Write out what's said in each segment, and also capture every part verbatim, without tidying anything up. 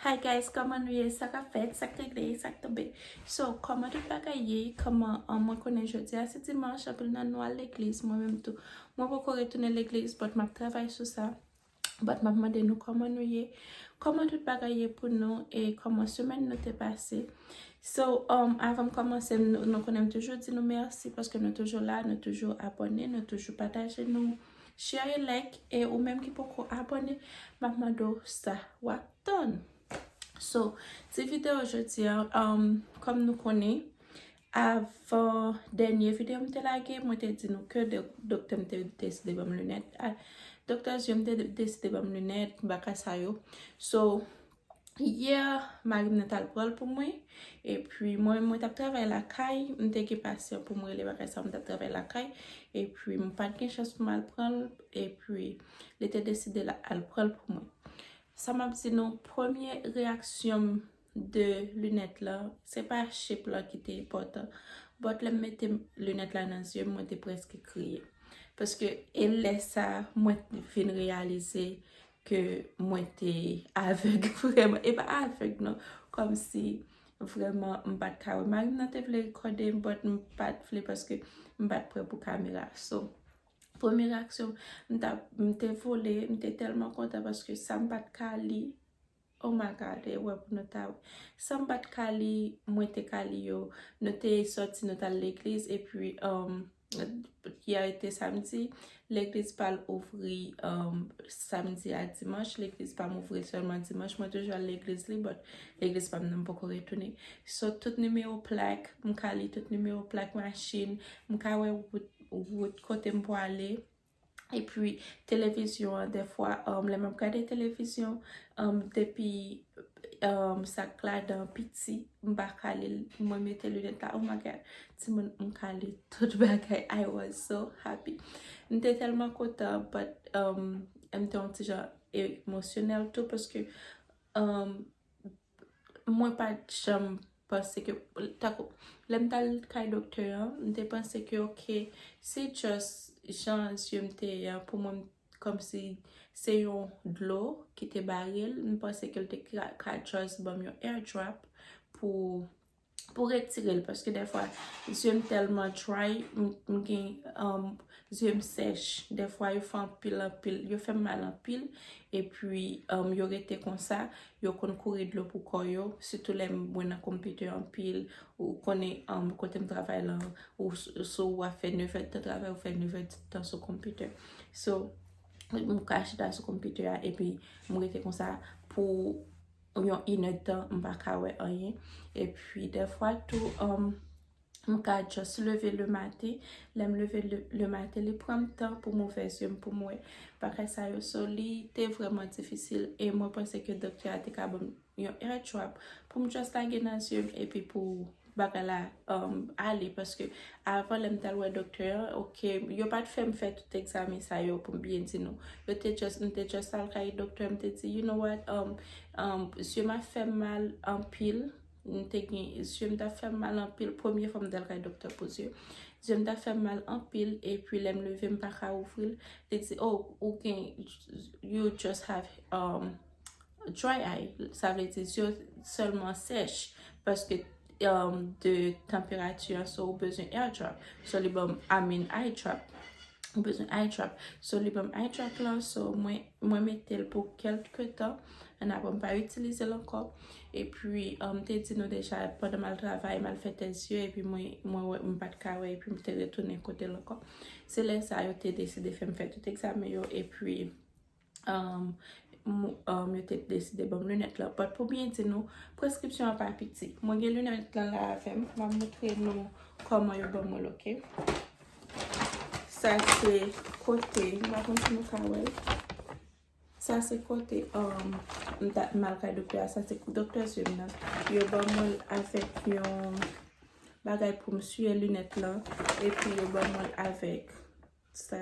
Hi guys, kòman nou ye? Sa k ap fèt? Sa k regle? Sa k tonbe? So, kòman tout bagay ye? Kòman, um, mwen konnen jodi a se dimanch, anpil nan nou al legliz, mwen menm tou. Mwen poko retounen legliz, but m ap travay sou sa. But m ap mande nou kòman nou ye, kòman tout bagay ye pou nou, e kòman semèn nou te pase. So, um, avan m kòmanse, nou, nou konnen m toujou di nou mèsi paske nou toujou la, nou toujou abòne, nou toujou pataje, nou share, like, e ou menm ki poko abòne, m ap mande w sa w ap tann. So, ti videyo jodi a, um, kòm nou konnen, avan dènye videyo m te lage, mwen te di nou ke do-, doktè m te deside ban m linèt. A, doktè zye m te de-, deside ban m linèt, bagay sa yo. So, yè, mari m nan t al pran l pou mwen. Epi, mwen, mwen t ap travay lakay, m te gen pasyan pou m rele bagay sa, m t ap travay lakay. Epi, m pa t gen chans pou m al pran l. Epi, li te deside la, al pran l pou mwen. Sa m ap di nou, premye reyaksyon m de linèt la, se pa shape la ki te enpòtan. But lè m mete linèt la nan zye m, mwen te prèske kriye. Paske e lè sa, mwen vin reyalize ke mwen te avèg vrèman. E pa avèg non, kòmsi vrèman m pa t ka wè. Mari m nan te vle rekòde m, but m pa t vle paske m pa t prè pou kamera. So, premye reyaksyon, m t ap, m te vole, m te tèlman kontan paske sa m pa t ka li, oh my God, e wè pou nou ta wè. Sa m pa t ka li, mwen te ka li yo. Nou te sòti, nou t al legliz, epi, um, yè te samdi, legliz pa l ouvri, um, samdi a dimanch, legliz pa m ouvri sèlman dimanch. Mwen toujou al legliz li, but legliz pa m nan m poko retounen. So, tout nimewo plak, m ka li tout nimewo plak machin, m ka wè wout, wout kote m pwale. Epi, televizyon an, dèfwa, um, lè m ap gade televizyon, um, depi, um, sa k ladan piti, m pa ka li l. Mwen mete linèt la, oh my God, timoun, m ka li tout bagay. I was so happy. M te tèlman kontan, but, um, m te yon ti jan emosyonèl tou, paske, um, mwen pa t janm panse ke, tankou, lè m t al kay doktè an, m te panse ke, ok, se just jan zye m te ye an, pou mwen, kòmsi se yon dlo ki te bare l, m panse ke l te ka, ka just ban m yon airdrop pou, pou retire l, paske dèfwa, zye m tèlman dry, m, m gen, um, zye m sèch. Dèfwa, yo fè anpil, anpil, yo fè m mal anpil, epi, um, yo rete konsa, yo konn kouri dlo pou kò yo, sitou lè mwen nan konpitè anpil, ou konnen, um, kote m travay la, ou s-, si w ap fè nevè tan travay, ou fè nevè tan sou konpitè. So, m ka chita sou konpitè a, epi m rete konsa pou yon inèdtan, m pa ka wè anyen. Epi, dèfwa tou, um, m ka just leve le maten. Lè m leve le, le maten, li pran m tan pou m ouvè zye m, pou m wè bagay sa yo. So, li te vrèman difisil. E mwen panse ke doktè a te ka ban m yon airdrop pou m just lage nan zye m epi pou bagay la, um, ale. Paske avan, lè m t al wè doktè an, ok, yo pa t fè m fè tout egzamen sa yo, pou m byen di nou. Yo te just, m te just al kay doktè, m te di, you know what, um, um, zye m ap fè m mal anpil. M te gen, zye m t ap fè m mal anpil. Premye fwa m t al kay doktè pou zye. Zye m t ap fè m mal anpil, epi lè m leve, m pa ka ouvri l. Li di, oh, ou gen, you just have, um, dry eye. Sa vle di, zye w sèlman sèch, paske, um, de tanperati an, so ou bezwen airdrop. So, li ban m, I mean, eye drop. Ou bezwen eye drop. So, li ban m eye drop lan, so, mwen, mwen mete l pou kèlke tan. An apre, m pa itilize l ankò. Epi, um, m te di nou deja, pandan m al travay, m al fè tès zye, epi mwen, mwen wè, m pa t ka wè, epi m te retounen kote l ankò. Se lè sa, yo te deside fè m fè tout egzamen yo, epi, um, m, um, yo te deside ban m linèt lan. But pou byen di nou, preskripsyon an pa piti. Mwen gen linèt lan la avè m. M ap montre nou kòman yo ban mwen l, ok? Sa se kote, m pa konn si nou ka wè l. Sa se kote, um, m ta, m al kay doktè a, sa se doktè zye m nan. Yo ban mwen l avèk yon bagay pou m siye linèt lan, epi yo ban mwen l avèk sa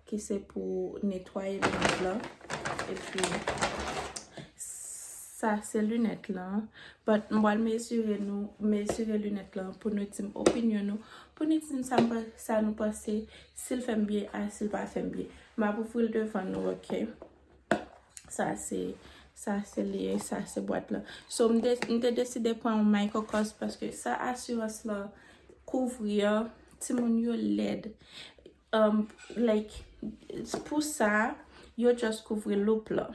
ki se pou netwaye linèt lan. Epi, sa se linèt lan. But m pral mezire nou, mezire linèt lan pou nou di m opinyon nou, pou nou di m sa m pa-, sa nou panse, si l fè m byen a si l pa fè m byen. M ap ouvri l devan nou, ok? Sa se Sa se li, sa se bwat la. So, m te, m te deside pran yon Michael Kors paske sa asirans la kouvri an, timoun yo lèd. Um, like, pou sa, yo just kouvri loup la.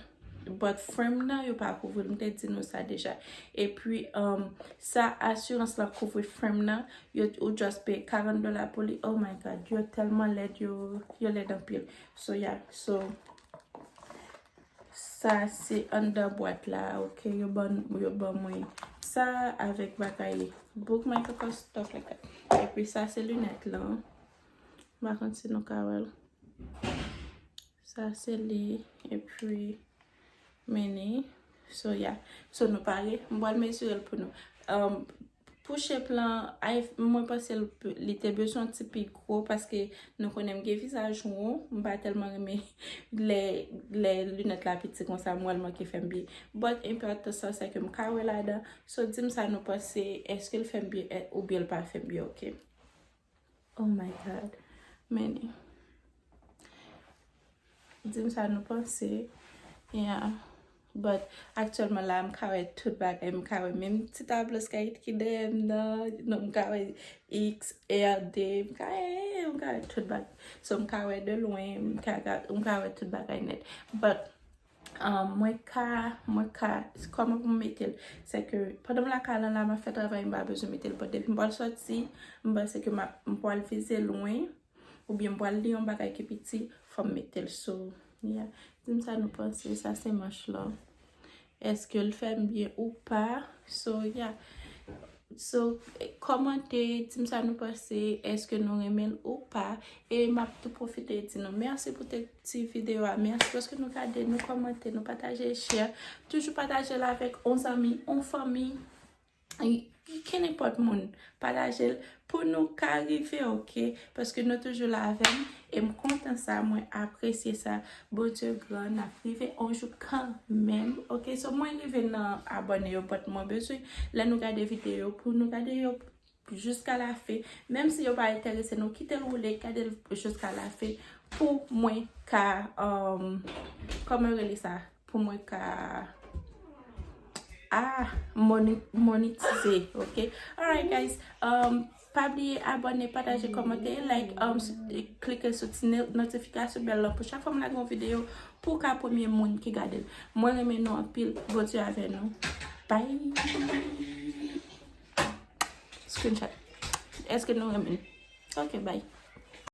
But frame nan, yo pa kouvri l. M te di nou sa deja. Epi, um, sa asirans la kouvri frame nan, yo, ou just peye karant dola pou li. Oh my God, yo tèlman lèd, yo, yo lèd anpil. So, yeah, so, sa se anndan bwat la, ok? Yo ban, yo ban mwen sa avèk bagay book, Michael Kors, stuff like that. Epi sa se linèt lan. M pa konn si nou ka wè l. Sa se li, epi mini. So, yeah. So, nou pare. M pral mezire l pou nou. Um, pou shape lan, ay, mwen panse l, li te bezwen ti pi gwo paske nou konnen m gen vizaj won, m pa tèlman renmen lè, lè linèt la piti konsa, m wè l manke fè m byen. But enpòtans lan se ke m ka wè ladan. So, di m sa nou panse, èske l fè m byen, eh, oubyen l pa fè m byen, ok? Oh my God. Meni. Di m sa nou panse. Yeah. But aktyèlman la, m ka wè tout bagay. M ka wè menm ti tablo skate ki dèyè m nan. Non, m ka wè X, R, D. M ka, eh, m ka wè tout bagay. So, m ka wè de lwen. M ka, ka- m ka wè tout bagay nèt. But, um, mwen ka, mwen ka, kòman pou m mete l? Se ke pandan m lakay lan la, m ap fè travay, m pa bezwen mete l. But depi m pral sòti, m panse ke m ap, m pral vize lwen. Oubyen m pral li yon bagay ki piti, fò m mete l sou. Yeah. Di m sa nou panse, sa se manch lan. Èske l fè m byen ou pa? So, yeah. So, kòmante, di m sa nou panse, èske nou renmen l ou pa? E m ap tou pwofite di nou mèsi pou te ti videyo a. Mèsi paske nou gade, nou kòmante, nou pataje, share. Toujou pataje l avèk yon zanmi, yon fanmi. Kenenpòt moun, pataje l pou nou ka rive, ok? Paske nou toujou la avè m e m kontan sa, mwen apresye sa. Bondye gran, n ap rive yon jou kanmenm, ok? So, mwen rive nan abòne yo, but mwen bezwen, lè nou gade videyo, pou nou gade yo jiska la fen. Menm si yo pa enterese nou, kite l woule, gade l jiska la fen pou mwen ka, um, kòman yo rele sa? Pou mwen ka, ah, moni-, monetize, ok? Alright, guys. Um, pa bliye abòne, pataje, kòmante, like, um, s- klike sou ti ne- notifikasyon bèl lan pou chak fwa m lage yon videyo, pou w ka premye moun ki gade l. Mwen renmen nou anpil. Bondye avè nou. Bye. Screenshot. Èske nou renmen l? Ok, bye.